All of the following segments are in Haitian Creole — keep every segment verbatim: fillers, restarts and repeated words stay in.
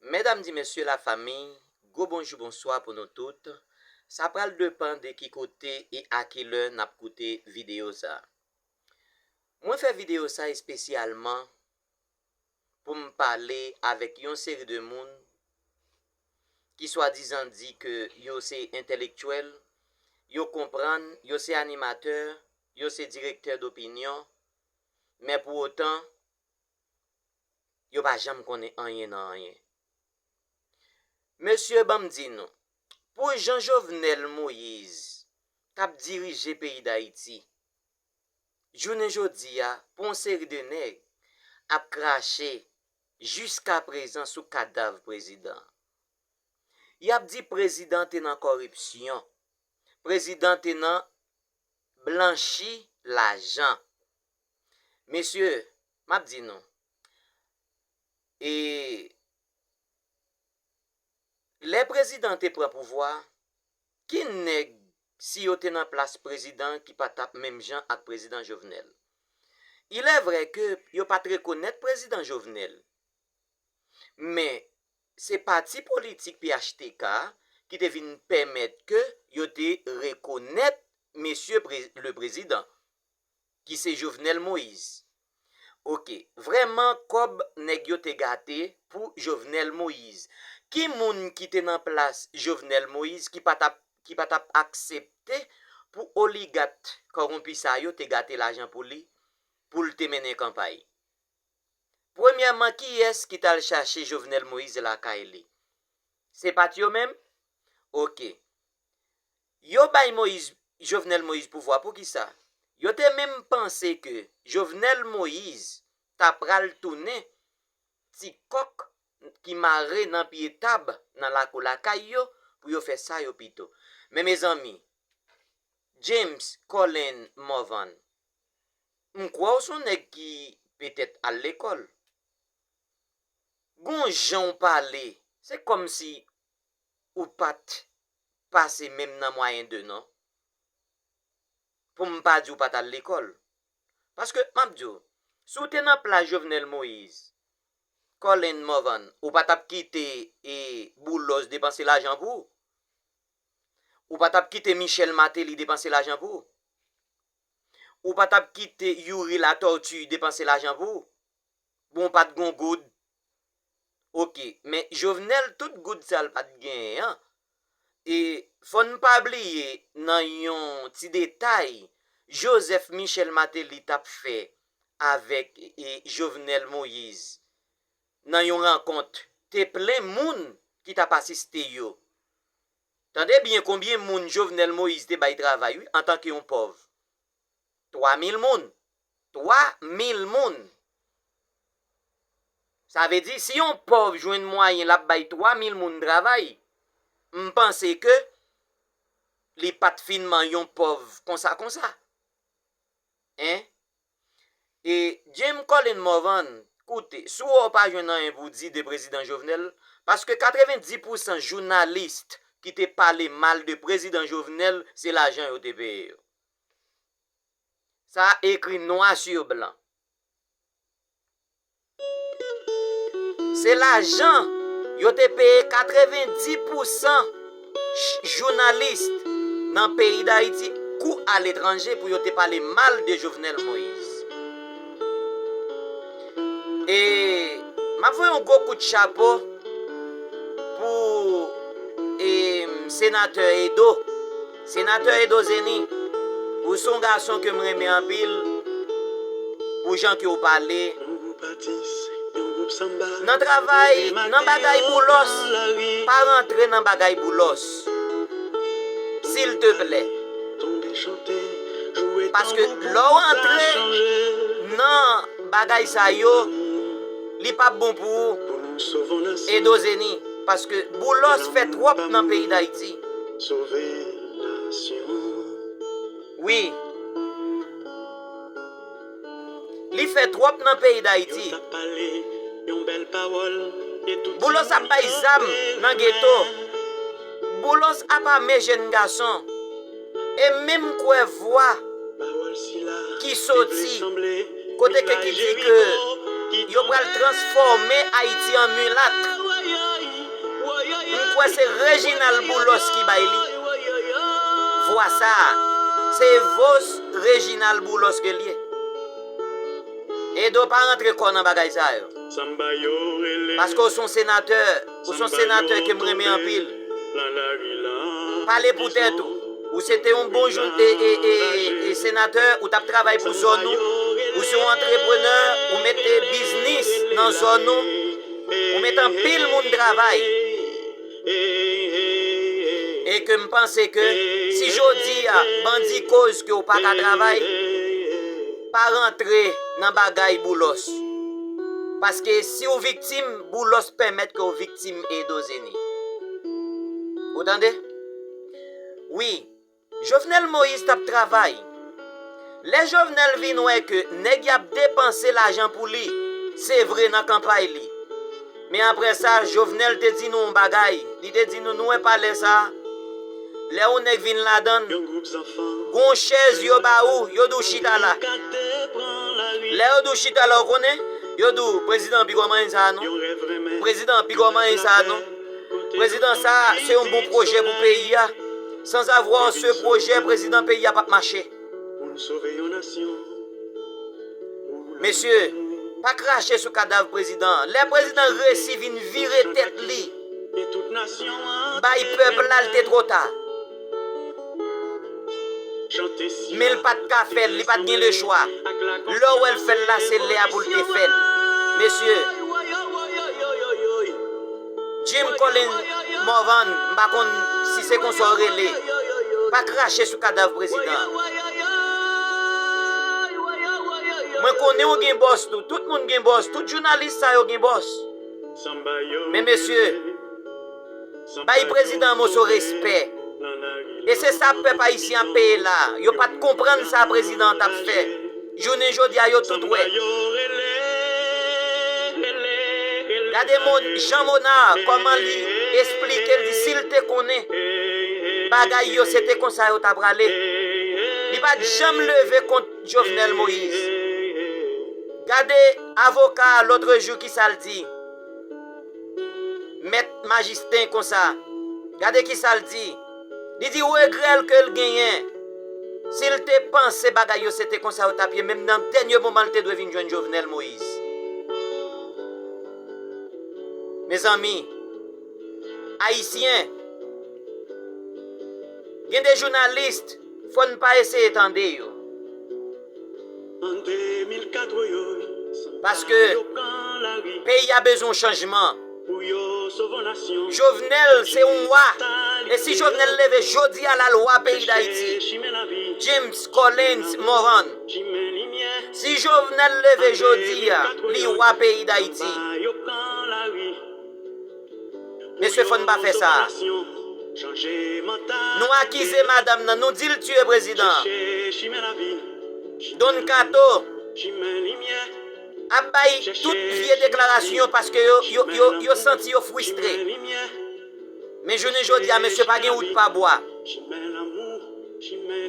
Medam di mesye, lafanmi, gwo bonjou, bonswa pou nou tout. Sa pral depann de ki kote e a ki lè n ap koute videyo sa a. Mwen fè videyo sa a espesyalman pou m pale avèk yon seri de moun ki swadizan di ke yo se entèlektyèl, yo konprann, yo se animatè, yo se direktè dopinyon, men pou otan, yo pa janm konnen anyen nan anyen. Mesye, ban m di nou, pou jan Jovenel Moïse t ap dirije peyi Dayiti, jounen jodi a, pou yon seri de nèg ap krache jiskaprezan sou kadav prezidan. Y ap di prezidan te nan kòripsyon, prezidan te nan blanchi lajan. Mesye, m ap di nou, e lè prezidan te pran pouvwa, ki nèg, si yo te nan plas prezidan, ki pa t ap menm jan ak prezidan Jovenel? Il est vrai ke yo pa t rekonèt prezidan Jovenel, men se pati politik P H T K ki te vin pèmèt ke yo te rekonèt mesye pre-, le prezidan, ki se Jovenel Moïse. Oke, vrèman, kòb nèg yo te gate pou Jovenel Moïse. Ki moun ki te nan plas Jovenel Moïse ki pa t ap, ki pa t ap aksepte pou oligat kòwonpi sa yo te gate lajan pou li, pou l te mennen kanpay? Premyèman, kiyès ki t al chache Jovenel Moïse lakay li? Se pa t yo menm? Oke. Yo bay Moïse, Jovenel Moïse pouvwa poukisa? Yo te menm panse ke Jovenel Moïse ta pral tounen ti kòk ki mare nan pye tab nan lakou lakay yo pou yo fè sa yo pito. Men mezanmi, James Colin Morvan, m kwè w se yon nèg ki petèt al lekòl. Gon jan w pale, se kòmsi ou pa t pase menm nan mwayen de non. Pou m pa di w pa t al lekòl. Paske, m ap di w, si w te nan plas Jovenel Moïse, Colin Morvan, ou pa t ap kite e Boulos depanse lajan pou ou. Ou pa t ap kite Michel Martelly depanse lajan pou ou. Ou pa t ap kite Youri Latortue depanse lajan pou ou. Bon, w pa t gon goud. Oke, men Jovenel, tout goud sa l pa t genyen an. E fò n pa bliye nan yon ti detay, Joseph Michel Martelly t ap fè avèk e, Jovenel Moïse nan yon rankont, te plen moun ki t ap asiste yo. Tande byen konbyen moun Jovenel Moïse te bay travay, wi, antanke yon pòv. Twa mil moun. Twa mil moun. Sa vle di, si yon pòv jwenn mwayen l ap bay twa mil moun travay, m panse ke li pa t finman yon pòv konsa konsa. En? E James Colin Morvan, koute, si w wè w pa jwenn anyen pou w di de prezidan Jovenel, paske katrevenndis pousan jounalis ki te pale mal de prezidan Jovenel, se lajan yo te peye yo. Sa ekri nwa si blan. Se lajan yo te peye katrevenndis pousan ch-, jounalis nan peyi Dayiti kou aletranje pou yo te pale mal de Jovenel Moïse. E m ap voye yon gwo kout chapo pou, e, senatè Edo. Senatè Edo Zeni, ou se yon gason ke m renmen anpil pou jan ke w pale. Nan travay, nan bagay Boulos, pa rantre nan bagay Boulos. Silteplè. Paske lè w antre nan bagay sa yo, li p ap bon pou ou. Edo Zeni, paske Boulos fè twòp nan peyi Dayiti. Wi. Li fè twòp nan peyi Dayiti. Boulos ap bay zam nan geto. Boulos ap ame jèn gason. E menm kwè vwa ki soti kote ke ki di ke yo pral transfòme Ayiti an milat. M kwè se Reginald Boulos ki bay li vwa sa a. Se vòs Reginald Boulos ke l ye. Edo, pa rantre kò nan bagay sa yo. Paske w se yon senatè, ou se yon senatè ke m renmen anpil. Pale pou tèt ou. Ou se te yon bon jou, e, e, e, e senatè, ou t ap travay pou zòn ou. Ou se yon antreprenè, ou mete biznis nan zòn ou. Ou mete anpil moun travay. E ke m panse ke si jodi a bandi koz ke w pa ka travay, pa rantre nan bagay Boulos. Paske si w viktim, Boulos pèmèt ke w viktim Edo Zeni. Ou tande? Wi, Jovenel Moïse t ap travay. Lè Jovenel vin wè ke nèg y ap depanse lajan pou li, se vre nan kanpay li. Men apre sa, Jovenel te di nou yon bagay. Li te di nou, nou wè palè sa a? Lè yon nèg vin ladan l, gon chèz yo ba ou, yo di w chita la. Lè yo di w chita la, ou konnen, yo di w, prezidan an pi gwo manyen sa a non. Prezidan an pi gwo manyen sa a non. Prezidan sa a, se yon bon pwojè pou peyi a. Sanzavwa se pwojè prezidan, peyi a p ap mache. Mesye, pa krache sou kadav prezidan an. Lè prezidan resi vin vire tèt li bay pèp la, l te twò ta. Men l pa t ka fè l, li pa t gen lechwa. Lè w wè l fè l la, se lè a pou l te fè l. Mesye, Jim Collins Morvan, m pa konn si se konsa w rele. Pa krache sou kadav prezidan. Mwen konnen w gen bòs tou. Tout moun gen bòs. Tout jounalis sa yo gen bòs. Men mesye, bay prezidan an moso respè. E se sa pèp ayisyen ap peye la. Yo pa t konprann sa prezidan an t ap fè. Jounen jodi a, yo tout wè. Gade Mo-, Jean Monard, kòman li esplike, l di si l te konnen bagay yo, se te konsa yo ta prale. Li pa t janm leve kont Jovenel Moïse. Gade avoka a lòtrejou, kisa l di. Mèt Majistin konsa. Gade kisa l di. Li di regrè l ke l genyen. Si l te panse bagay yo se te konsa yo t ap ye, menm nan dènye moman l te dwe vin jwenn Jovenel Moïse. Mezanmi, Ayisyen, gen de jounalis, fò n pa eseye tande yo. Paske peyi a bezwen yon chanjman. Jovenel se yon wa. E si Jovenel leve jodi a, l al wa peyi Dayiti. James Collins Morvan. Si Jovenel leve jodi a, li wa peyi Dayiti. Mesye, fò n pa fè sa. Nou akize madanm nan, nou di l tiye prezidan. Don Kato ap bay tout vye deklarasyon paske yo, yo, yo, yo santi yo fristre. Men jounen jodi a, mesye, pa gen wout pa bwa.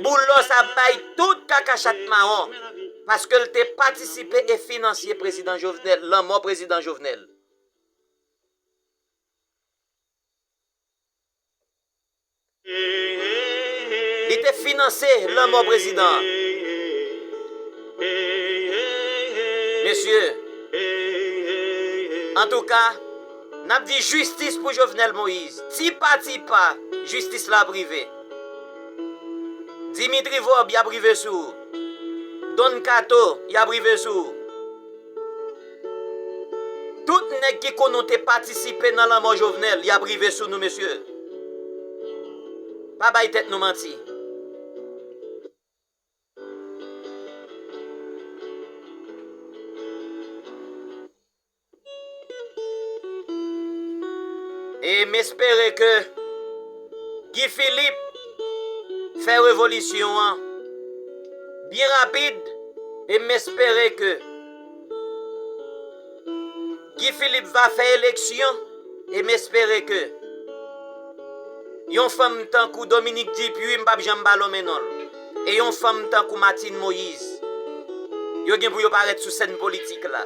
Boulos ap bay tout kaka chat mawon paske l te patisipe e finanse prezidan Jovenel, lanmò prezidan Jovenel. Li te finanse lanmò prezidan an. Mesye, antouka, n ap di jistis pou Jovenel Moïse. Ti pa ti pa, jistis la ap rive. Dimitri Vorbe, y ap rive sou ou. Don Kato, y ap rive sou ou. Tout nèg ki konnen w te patisipe nan lanmò Jovenel, y ap rive sou nou, mesye. Pa bay tèt nou manti. E m espere ke Guy Philippe fè revolisyon an byen rapid, e m espere ke Guy Philippe va fè eleksyon, e m espere ke yon fanm tankou Dominique Dupuy, m p ap janm pa lonmen non l, e yon fanm tankou Martine Moïse, yo gen pou yo parèt sou sèn politik la.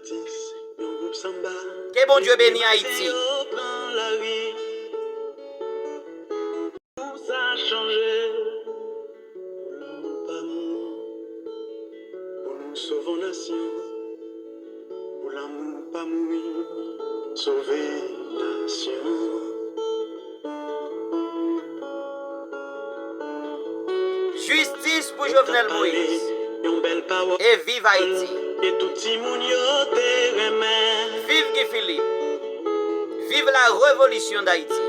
Jistis, yon gwoup sanba. Ke Bondye beni Ayiti. Yo pran lari. Pou sa chanje. Pou lanmou pa mouri. Pou nou sove nasyon. Pou lanmou pa mouri. Sove nasyon. Jistis pou Jovenel Moïse. E viv Ayiti. E tout timoun yo te renmen. Viv Guy Philippe. Viv la revolisyon Dayiti.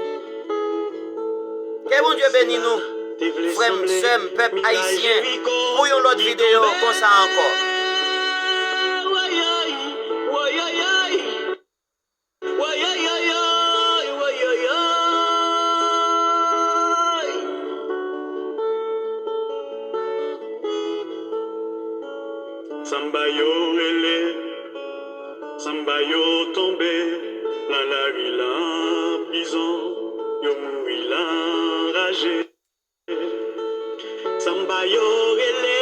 Ke Bondye beni nou, frè m, sè m, pèp ayisyen, pou yon lòt videyo konsa ankò. Sanba yo rele, sanba yo tonbe, nan lari, nan prizon, yo mouri, yo anraje. Sanba yo rele,